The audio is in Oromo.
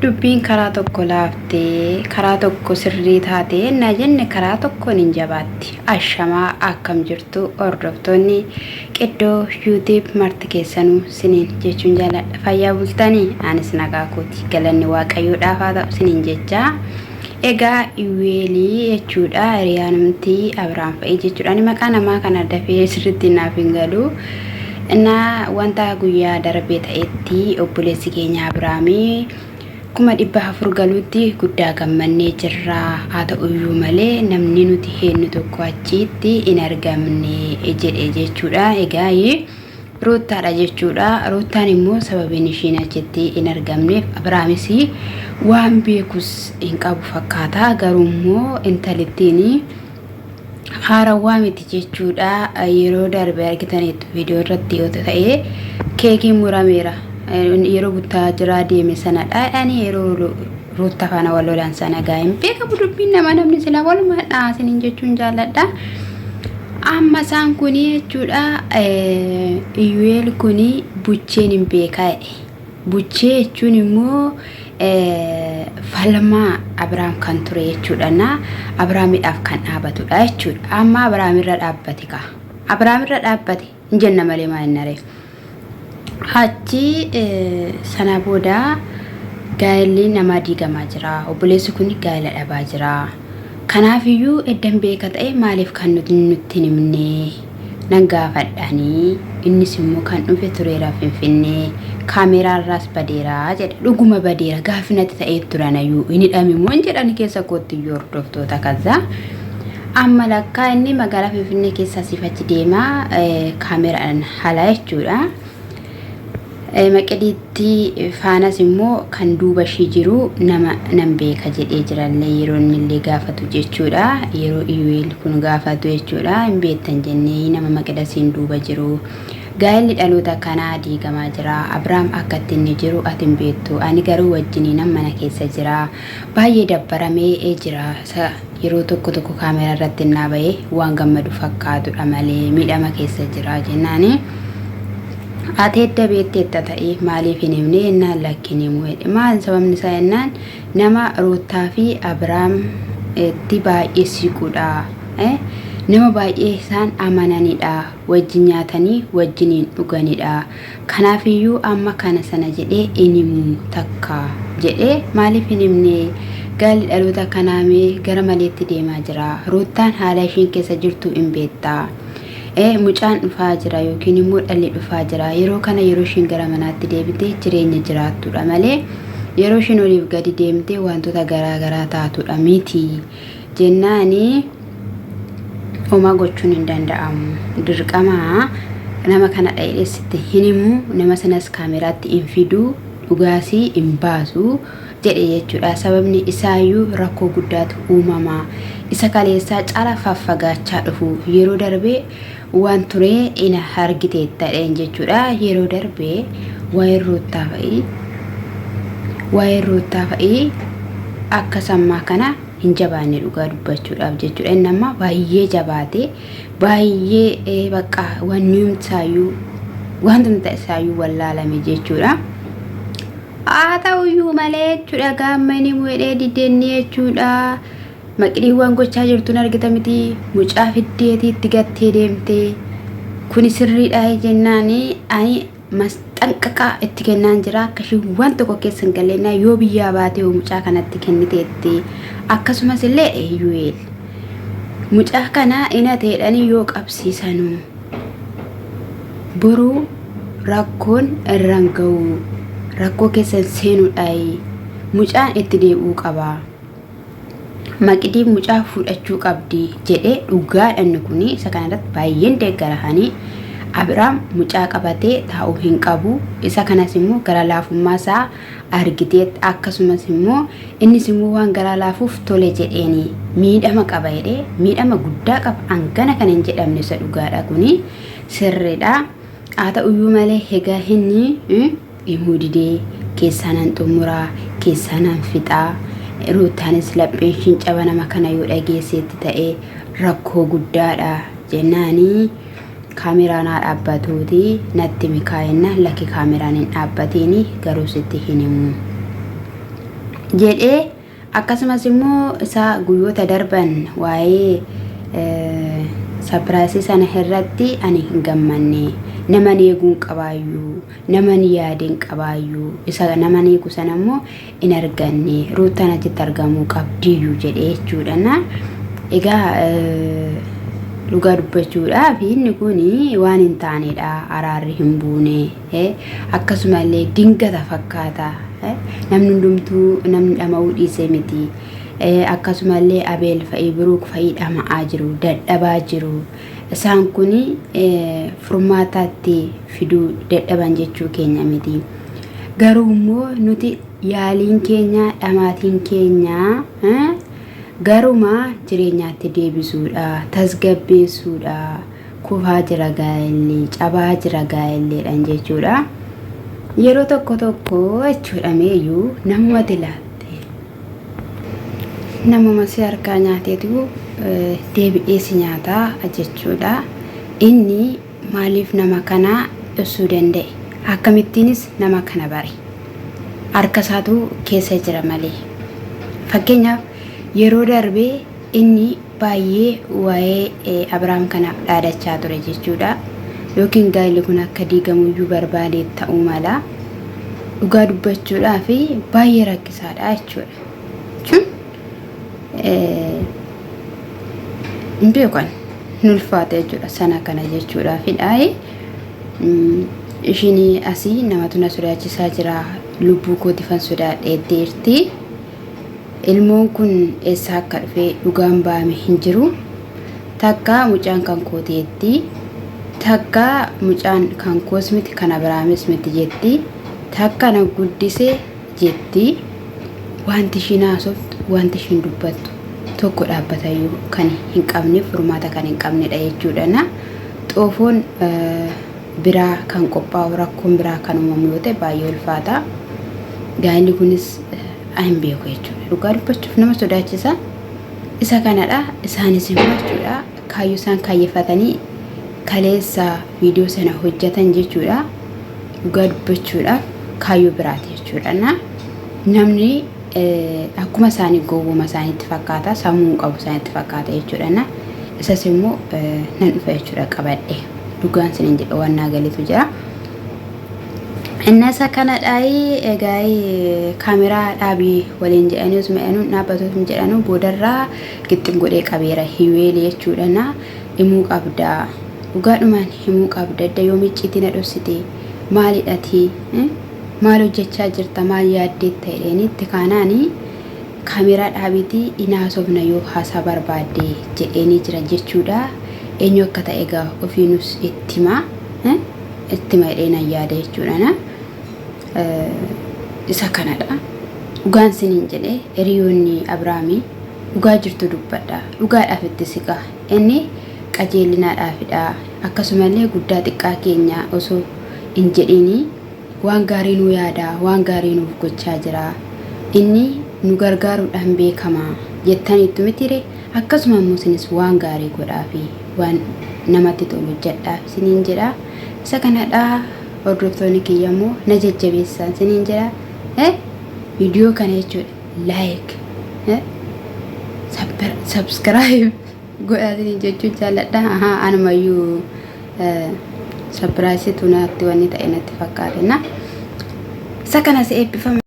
Dubbiin karaa tokko laaftee, karaa tokko sirrii taatee ennaa jenne karaa tokkoon hin jabaatti. Ashamaa akkam jirtu hordoftoonni Qiddoo YouTube marti keessanuu siniin jechuun jaaladha. Fayyaa bultanii anis nagaa kooti. Galanni Waaqayyoodhaaf haa ta'u siniin jechaa. Egaa Iweelii jechuudha hiriyaanumti Abiraam fa'ii jechuudha. Ani maqaa namaa kana dafee sirriitti naaf hin galu. Innaa wanta guyyaa darbee ta'etti obboleessi keenya Abiraamii 400,000 galuutti guddaa gammannee jirra. Haa ta'uyyuu malee namni nuti heennu tokko achiitti hin argamne jedhe jechuudha. Egaa Ruuttaadha jechuudha. Ruuttaan immoo sababiin ishiin achitti hin argamneef Abiraamis waan beekus hin qabu fakkaata. Garuu immoo intalittiin haarawwaa miti jechuudha. Yeroo darbe argitaniittu viidiyoo irratti yoo ta'e keekiin murameera. Yeroo buttaa jiraa deeme sanadha. Ani yeroo Ruutta faana wal lolan sana gaa hin beekamu dubbiin nama namni sila walumaan dhaasiniin jechuun jaalladha. Amma isaan kuni jechuudha Iyyu'eel kuni bucheen hin beekaa jedhe. Buchee jechuun immoo falmaa Abiraam kan ture jechuudha. Na Abiraamidhaaf kan dhaabatudha jechuudha. Amma Abiraamirra dhaabbate kaa. Abiraamirra dhaabbate hin jenna malee maal hin naree. Achi sana booda gaa'elli namaa diigamaa jira. Obboleessi kun gaa'ela dhabaa jira. Kanaafiyyuu eddan beeka ta'e maaliif kan nuti nutti hin himne nan gaafadhaanii innis immoo kan dhufe tureera Finfinnee kaameeraarraas badeera jedhe. Dhuguma badeera gaaffii natti ta'ee turanayyuu hin hidhame moo hin jedhani keessa kootti iyyuu hordoftoota kaza. Amma lakkaa inni magaalaa Finfinnee keessaa siif achi deemaa kaameeraadhaan hala jechuudha. Maqiliitti faanas immoo kan duuba ishii jiru nama nan beeka jedhee jirallee yeroo inni illee gaafatu jechuudha. Yeroo Iyu'eel kun gaafatu jechuudha. Hin beektan jennee nama maqidasiin duuba jiru. Gaa'elli dhaloota kanaa diigamaa jira. Abiraam akka itti inni jiru ati hin beektu. Ani garuu wajjiniinan mana keessa jira. Baay'ee dabbaramee jira. Yeroo tokko tokko kaameraa irratti innaa ba'e waan gammadu fakkaatudha malee miidhama keessa jira jennaani. Ati edda beekteetta ta'e maaliif hin himne jennaan lakki hin himu jedhe. Maal sababni isaa jennaan nama Ruuttaa fi Abiraam itti baay'ee siquudha. Nama baay'ee isaan amananidha. Wajjin nyaatanii wajjiniin dhuganidha. Kanaafiyyuu amma kana sana jedhee hin himu takka jedhee maaliif hin himne gaalli dhaloota kanaa mee gara maleetti deemaa jira. Ruuttaan haala ishiin keessa jirtu hin beekta. E, mucaan dhufaa jira yookiin immoo dhalli dhufaa jira. Yeroo kana yeroo ishiin gara manaatti deebite jireenya jiraattudha malee yeroo ishiin oliif gadi deemte wantoota garaa garaa taatudha miti. Jennaani homaa gochuun hin danda'amu. Dirqama nama kana dha'ee sitti hin himu, nama sanas kaameraatti hin fidu, dhugaasii hin baasu jedhe jechuudha. Sababni isaayyuu rakkoo guddaatu uumama. Isa kaleessaa caala faffagaachaa dhufu. Yeroo darbe waan ture in argiteetta jedheen jechuudha. Yeroo darbe waa'een Ruuttaa fa'i waa'een Ruuttaa fa'i akka sammaa kana hin jabaanne dhugaa dubbachuudhaaf jechuudha. Inni amma baay'ee jabaate baay'ee bakka wanni isaayyuu wantumta isaayyuu wallaalame jechuudha. Haa ta'uyyuu malee jechuudha gaamma inni mu'edhee dideenni jechuudha. Maqidii waan gochaa jirtuun argita miti mucaa fiddeetii itti gattee deemtee kuni sirriidha jennaani ani masxanqaqaa itti kennaan jira akka ishiin waan tokko keessa hin galleenaa yoo biyyaa baatee hoo mucaa kanatti kenniteetti akkasumas illee eeyyu'eel mucaa kana inateedhanii yoo qabsiisanuu boruu rakkoon irraan ga'u rakkoo keessa seenuudhaayi mucaan itti deebi'uu qaba. Maqidiin mucaa fudhachuu qabdi jedhee dhugaadha inni kun isa kanarratti baay'een deeggara hani Abiraam mucaa qabatee taa'uu hin qabu isa kanas immoo gara laafummaa isaa argitee akkasumas immoo innis immoo waan garaa laafuuf tole jedheeni miidhama qaba jedhee miidhama guddaa qaba hangana kan hin jedhamne isa dhugaadha kuni sirriidha haa ta'uyyuu malee egaa inni himuu didee keessaa nan xumuraa keessaa nan fixaa Ruutaanis lapheen ishiin caba nama kana yoo dhageesseetti ta'e rakkoo guddaadha jennaani kaameraan haa dhaabbatuuti natti mikaa'enna lakki kaameraan hin dhaabbatiini garuu sitti hin himu. Jedhee akkasumas immoo isaa guyyoota darban waa'ee sapiraasii sana irratti ani hin gammanne naman eeguun qabaayyuu naman yaadeen qabaayyuu isa naman eegu sana immoo hin arganne ruuttaan achitti argamuu qabdiyyuu jedhee jechuudha na egaa dhugaa dubbachuudhaaf inni kun waan hin taanedha araarri hin buune Akkasumallee dingata fakkaata. Namni hundumtuu namni dhama'uu dhiisee miti. Akkasumallee Abeel fa'i Biruuk fa'i dhama'aa jiru, dadhabaa jiru. Isaan kun furmaataatti fiduu dadhaban jechuu keenya miti. Garuu immoo nuti yaaliin keenya dhamaatiin keenya garuma jireenyaatti deebisuudha, tasgabbeessuudha. Kufaa jira gaa'elli, cabaa jira gaa'elleedhaan jechuudha. Yeroo tokko tokko jechuudha meeyyuu namumatti laatte. Namuma si harkaa nyaateetu deebi'ee si nyaataa jechuudha. Inni maaliif nama kana ibsuu danda'e? Akkamittiinis nama kana bare? Harka isaatu keessa jira malee. Fakkeenyaaf yeroo darbe inni baay'ee waa'ee Abrahaam kanaaf dhaadachaa ture jechuudha. Yookiin gaa'illi kun akka diigamuyyuu barbaadee ta'uu mala. Dhugaa dubbachuudhaaf baay'ee rakkisaadha jechuudha. Jechuun hin beekan hin ulfaata jechuudha sana kana jechuudhaafidha. Ishiin asii namatu na sodaachisaa jira lubbuu kootifan sodaadheetteerti. Ilmoon kun eessaa akka dhufe dhugaan ba'ame hin jiru. Takka mucaan kan kooti jetti. Takka mucaan kan koos miti kan Abrahaamis miti jetti. Takka na guddise jetti. Wanti ishiin haasoftu, wanti ishiin dubbattu tokko dhaabbatayyuu kan hin qabne furmaata kan hin qabnedha jechuudha. Na xoofoon biraa kan qophaa'u rakkoon biraa kan uumamu yoo ta'e baay'ee ulfaata. Gaa'elli kunis hin beeku jechuudha. Dhugaa dubbachuuf nama sodaachisa. Isa kanadha. Isaanis immoo jechuudha kaayyoo isaan kaayyeffatanii kaleessa viidiyoo sana hojjetan jechuudha. Dhugaa dubbachuudhaaf kaayyoo biraati jechuudha. Na namni akkuma isaanii gowwuma isaaniitti fakkaata sammuu hin qabu isaaniitti fakkaata jechuudha. Na isas immoo nan dhufa jechuudha qabadhe. Dhugaan sinin jedha waan naa galetu jira. Inni isa kanadhaayi egaa kaameraa dhaabii waliin jedhanii osuma jedhanuu dhaabbatu osuma jedhanuu boodarraa gixxim godhee qabeera hiweeli jechuudha na himuu qabda dhugaadhumaan himuu qabda edda yoom icciitii na dhossite maalidhati maal hojjechaa jirta maal yaaddeetta jedheeni itti kaanaani kaameraa dhaabiitii hin haasofna yoo haasaa barbaadde jedheenii jira jechuudha eenyu akka ta'e egaa ofiinus itti himaa. Itti jedhee nan yaada jechuudha na isa kanadha. Dhugaan siniin jedhe hiriyoonni Abiraamii dhugaa jirtu dubbadha. Dhugaadhaaf itti siqa. Inni qajeelinaadhaafidha. Akkasumallee guddaa xiqqaa keenya osoo hin jedhiini waan gaarii nuu yaada, waan gaarii nuuf gochaa jira. Inni nu gargaaruudhaan beekama jettaniittu mitiire akkasuma immoo isinis waan gaarii godhaafi waan namatti tolu hojjedhaaf isiniin jedha. Isa kanadha hordoftoonni kiyya immoo na jajjabeessaa isiniin jedha. Viidiyoo kana jechuudha like subscribe godhaa isiniin jechuun jaalladha. Ahaa anumayyuu sapiraayisitu natti wanni ta'e natti fakkaate na. Isa kanas eebbifama.